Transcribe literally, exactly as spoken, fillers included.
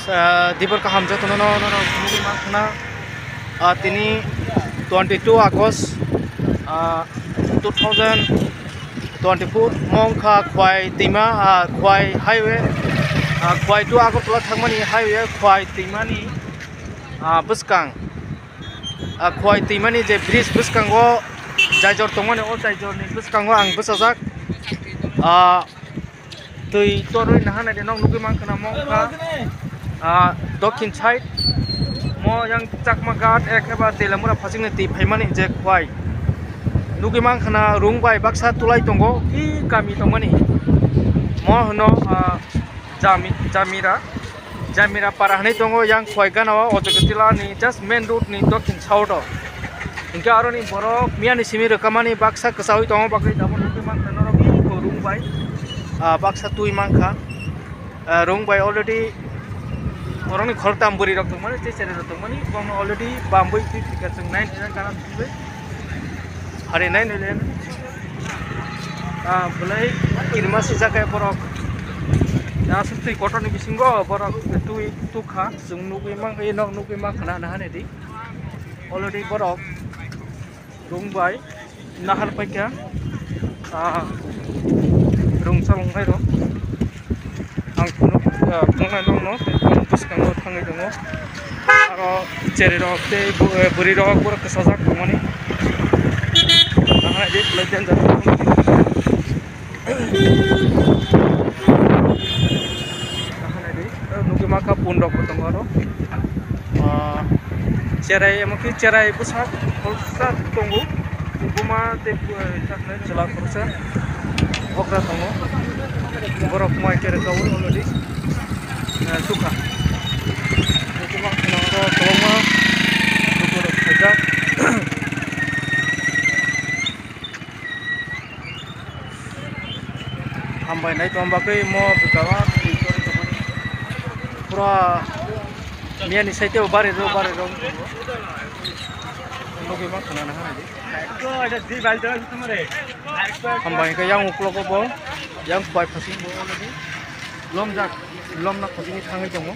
Ah, dibor kaham jotono no, no, no, nugwi mankha na. Ah, tini twenty-two August, ah, two thousand twenty-four, mongkha Khwai Twima, ah, Khwai Highway, ah, Khwai to Agartala thangmani highway, Khwai Twimani, ah, bwskang, ah, Khwai Twimani je bridge bwskango jaijor tongmani, o jaijorni bwskango ang bwsajak, ah, twi torwi nahanai de nok nugwi mankha na mongkha, ah, dokhin side mo yang Chakma Ghat ekheba Telamura phasingni twi phaimani je Khwai nugwi mankha na rung bai baksa tulai tongo, i kami tongmani mo hwno, ah, Jami-, Jamira, Jamira para hinwi tongo yang Khwai gana o, o jaga tila ni just main road ni dokhin south o. Hinkhe aroni borok miyani simi rwkhamani baksa kwchaui tongo, bagwi tabuk nugwi mankha norok i rung bai, ah, baksa twi mankha. Ah, rung bai already borokni khoroktham bwrwi rok tongmani, tei cherai rok tongmani, bono already bambwi twi thwikha chwng nai nai gana thangwi. Hari nai nai le. Ah, belai kirima sijak khe borok. Aswk twi kotorni bisingo borok twi tukha. Chwng nugwi mankha, nok nugwi mankha na, nahanai di. Already borok rung bai nahar paikha, ah, rung chalongnai rok. Ang phunuk, ah, phunuknai nokno tei bwskango thangwi tongo. Aro cherai rok tei bw-, eh, bwrwi rok borok kwchajak tongmani. Nahanai di belai danger. Nugwi mankha pun rok bo tongo aro. Ah, cherai, emo khe cherai bwsak khoroksa tongo. Buma tei, eh, chwla khoroksa okra tongo. Borok mai cherai tongo already. Eh, tukha. Nugwi mankha oro kwbangma lukurok khaijak. Hambai nai tong bagwi mo bwkha o pura miyani side o bari rw bari rw nugwi mankha na nahardi. Hambai khe yang uklogo bo yang bai phasing bo already lomjak, lomna khosingwi thangwi tongo.